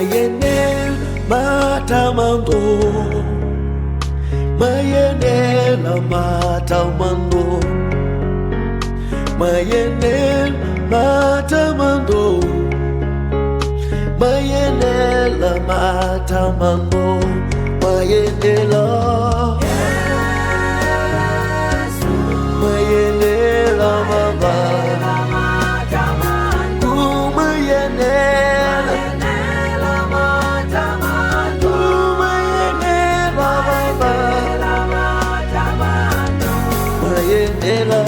Mayenela matamando, mayenela matamando, mayenela matamando, mayenela matamando, mayenela, mayenela baba, mayenela, mayenela baba, mayenela,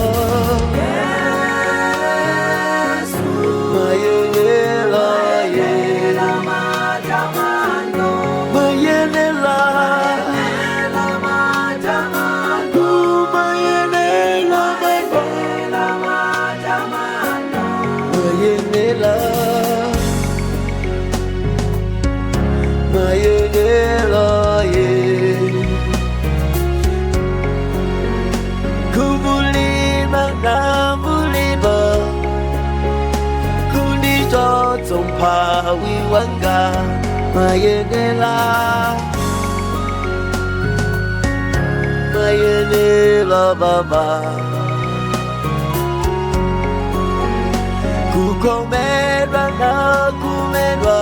mayenela, mayenela, mayenela baba, mayenela, mayenela, yeah. Kubulima na buliba, kundijo zompawi wanga, mayenela, mayenela baba. Kukomerwa na kumerwa,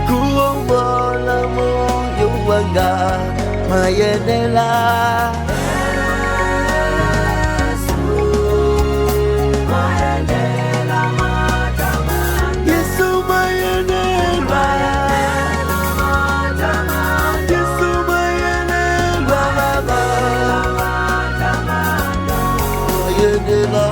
kuombola moyo wanga, mayenela. Yesu mayenela, Yesu mayenela baba, mayenela.